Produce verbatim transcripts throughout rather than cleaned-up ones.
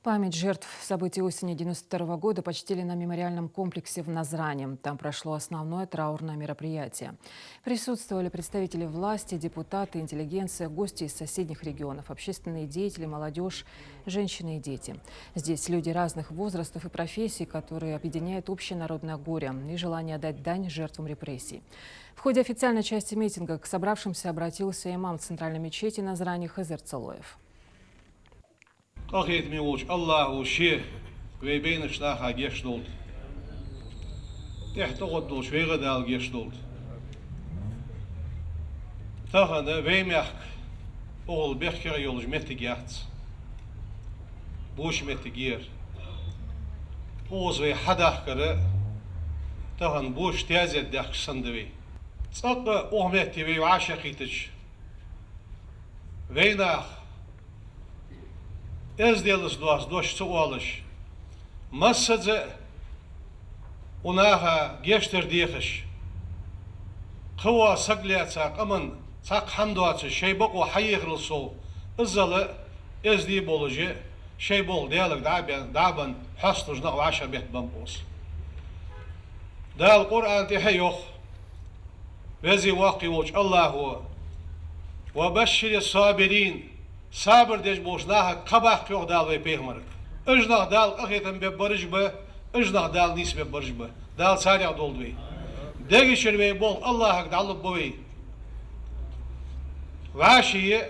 Память жертв событий осени девяносто второго года почтили на мемориальном комплексе в Назрани. Там прошло основное траурное мероприятие. Присутствовали представители власти, депутаты, интеллигенция, гости из соседних регионов, общественные деятели, молодёжь, женщины и дети. Здесь люди разных возрастов и профессий, которые объединяет общее народное горе и желание дать дань жертвам репрессий. В ходе официальной части митинга к собравшимся обратился имам центральной мечети Назрани Хизир Цалоев. Къахетаме волча АллахӀа ше вай байнача наха гешт долда. ТӀехьа тӀагӀоргдолча вайга а Дала гешт долда. Тахан вай мехка укхул бехке йолаш моттиг яц. Боча моттиг я ер. Укхаза вай хьадахкар тахан боча таьзет даьхкаш санна да вай. ЦӀаккха укх метте вай вӀашагӀкхийтача, вай нах эзделаца доаца дош ца оалаш, массаза а укх наха гешт дар дехаш, кхывола саг лаьца къаман цхьаккха хӀама доацаш, шоай бокъо хьаехарал сов, иззал а эздий болаш а, шоай болх Даьлага дӀа а бен, дӀа а бенна, хьоасталуш нах вӀашагӀбетта ба-м укхаза. Дала Къуръан тӀа а йоах, Веза-Воккха волча АллахӀа: «وبشر الصابرين», сабар деш болча нахага кхаъ баккха, йоах Дала вай пайхамарга. Уж нах Дала къахетам бергбараш ба, уж нах Дала нийсбергбараш ба. Дала царех долда вай. Дегашкара вай болх АллахӀага дӀалургба вай. ВӀаший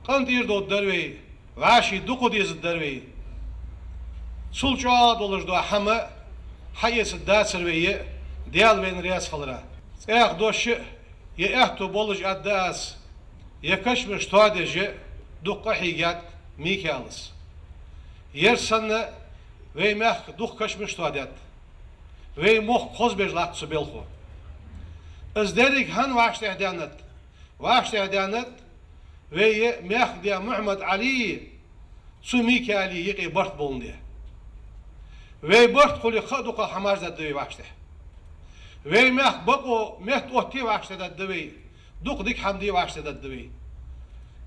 къинтӀера довргдар вай. ВӀаший дукха дезаргдар вай. Цул чӀоагӀа долаш дола хӀама хьаэцаргдацар вай а, Даьла вайна раьза хиларах. ЦӀаьхха дош а, ер аьттув болаш а аргда аз, ер кашамаш тоадеш а дукха къахьийгад Микаила. Ер санна вай мехка дукха кашамаш тоадаьд. Вай мохк хозбеш латт цу балхо. Из деррига хӀана вӀаштӀехьадаьннад? ВӀаштӀехьадаьннад вай мехка даь Мухьаммад-Ӏалий цу Микаила юкъе барт боландаь. Вай барт хуле, кхы а дукха хӀамаш даргда вай вӀаштӀехьа. Вай мехка бокъо меттаоттае вӀаштӀехьадаргда вай, дукха дика хӀама де вӀаштӀехьадаргда вай.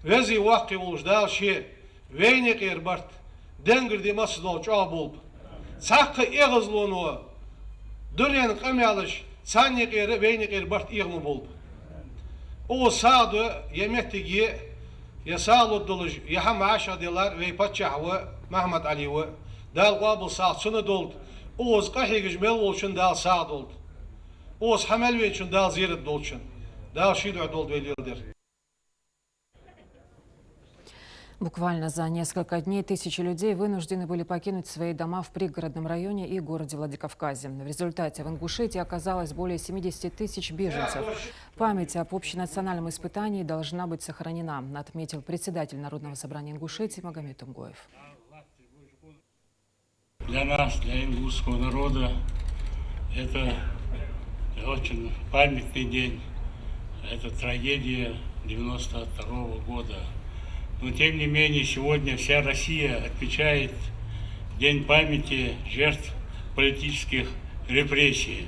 Веза-Воккха волча Дала ше вайна юкъера барт денгара ди массадола чӀоагӀа болба. Цхьаккха эгӀазлоно дунен къамаьлаш, царна юкъера а вайна юкъера барт эгӀа ма болба. Укхаза сагӀа ду, ер моттиг я, ер сагӀа лургдолаш, ер хӀама вӀашагӀделлар вай паччахь ва, Мухьаммад-Ӏали ва. Дала къоабал, сагӀа цунна долда. Укхаза къахьегаш мел волчунна Дала сагӀа долда. Укхаза хьа мел веначунна Дала зерат долда шун. Дала ший духьа долда вай леладер. Буквально за несколько дней тысячи людей вынуждены были покинуть свои дома в Пригородном районе и городе Владикавказе. В результате в Ингушетии оказалось более семидесяти тысяч беженцев. Память об общенациональном испытании должна быть сохранена, отметил председатель Народного собрания Ингушетии Магомед Тумгоев. Для нас, для ингушского народа, это очень памятный день. Это трагедия девяносто второго года. Но, тем не менее, сегодня вся Россия отмечает День памяти жертв политических репрессий.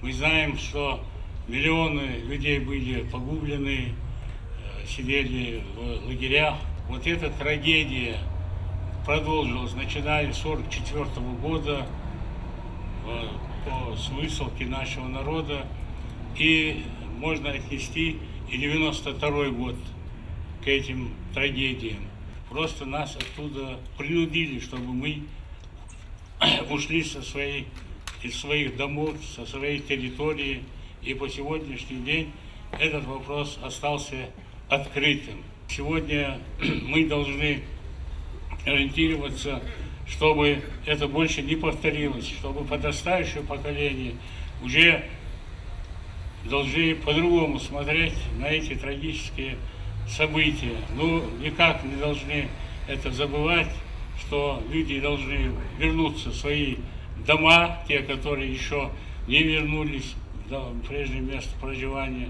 Мы знаем, что миллионы людей были погублены, э, сидели в лагерях. Вот эта трагедия продолжилась, начиная с сорок четвёртого года, э, по высылке нашего народа. И можно отнести и девяносто второй год к этим трагедиям. Просто нас оттуда принудили, чтобы мы ушли со своей, из своих домов, со своей территории, и по сегодняшний день этот вопрос остался открытым. Сегодня мы должны ориентироваться, чтобы это больше не повторилось, чтобы подрастающее поколение уже должны по-другому смотреть на эти трагические события. Ну, никак не должны это забывать, что люди должны вернуться в свои дома, те, которые ещё не вернулись в прежнее место проживания.